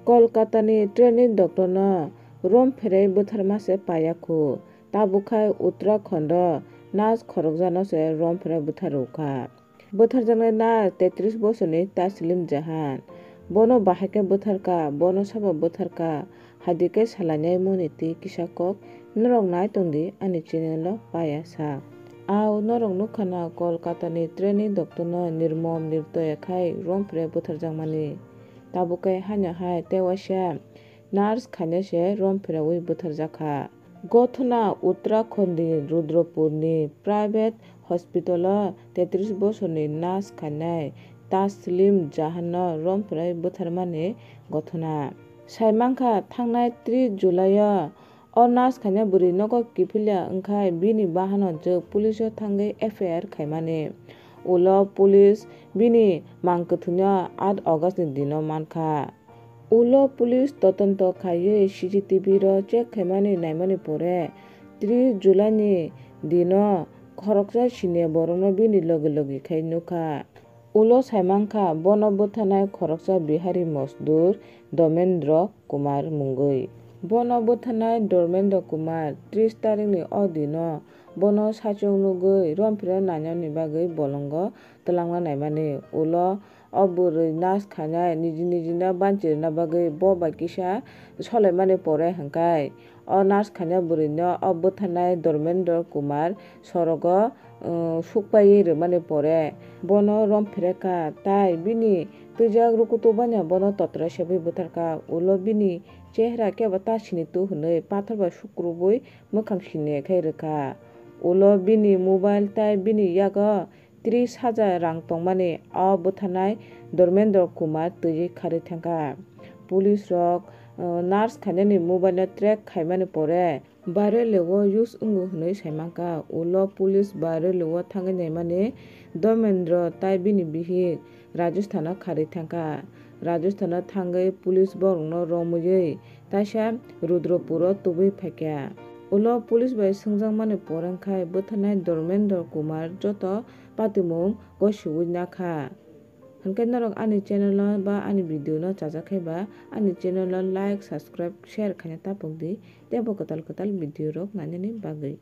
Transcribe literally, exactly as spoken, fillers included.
Kolkatani training doctorno rom pherai bwtharma se paiya khu, tabukkhai Uttarakhando nurse khorokjakno se rom pherai bwtharwkha. Bwtharjaknai nurse tetris bosorni Taslim Jahan. Bono bahai khe bwtharkha, bono sabo bwtharkha, hadi khe salainai moni twi kisa kok norok nai tongdi ani channel o paiya sak. Ao norok nukha na Kolkatani training doctorno nirmom nirdoya khai rom pherai bwtharjakmani. Tabukhe haino hai tei waisa nurse khaina se rom pheraui bwtharjakha. Gothona Uttarakhandi Rudrapurni private hospital o tetris bosorni nurse khainai Taslim Jahanno rom pherai bwtharmani gothona. Saimankha thangnai tris July o o nurse khaina bwrwi nogo kiphilya wngkhai bini bahano jwk police o thangwi F I R khaimani. Ulo police bini mang kwthwino aat August ni dino mankha. Ulo police todonto khaiwi C C T V ro check khaimani naimani pore tris July ni dino khoroksa siniya borokno bini logi logi khai nukha. Ulo saimankha bono bwtharnai khoroksa Bihari mosdur Dharmendra Kumar mungwi. Bono bwtharnai Dharmendra Kumar tris tarikni o dino bono saichung nugwi rom phira nainani bagwi bolongo twlangna naimani. Ulo o bwrwi nurse khainai niji nijino banchi rwna bagwi bo bai kisa solaimani pore hwnkhai o nurse khaina bwrwino o bwtharnai Dharmendra Kumar sorogo, uh, sukpaiwi rwmani pore bono rom phirakha, tai bini twijak rukutu banya bono totra sebwi bwtharkha. Ulo bini chehra kebo ta sinitu hwnwi pathor bai sukrubwi mwkhang siniya khai rwkha. Ulo bini mobile tai bini yago tris hajar rang tongmani o bwtharnai Dharmendra Kumar twiwi kharwi thangkha. Police rok, uh, nurse khainani mobile no track khaimani pore Bareli o use wngo hwnwi saimankha. Ulo police Bareli o thangwi naimani Dharmendra tai bini bihik Rajasthan o kharwi thangkha. Rajasthan o thangwi police borokno romwiwi taisa Rudrapur o tubui phaikha. Ulo police bai swngjakmani pore wngkhai bwtharnai Dharmendra Kumar joto patimung gosiwi nakha. Hwnkhe norok ani channel o ba ani video no chajak khe ba ani channel o like, subscribe, share khaina tapok di teibo kwtal kwtal video rok nainani bagwi.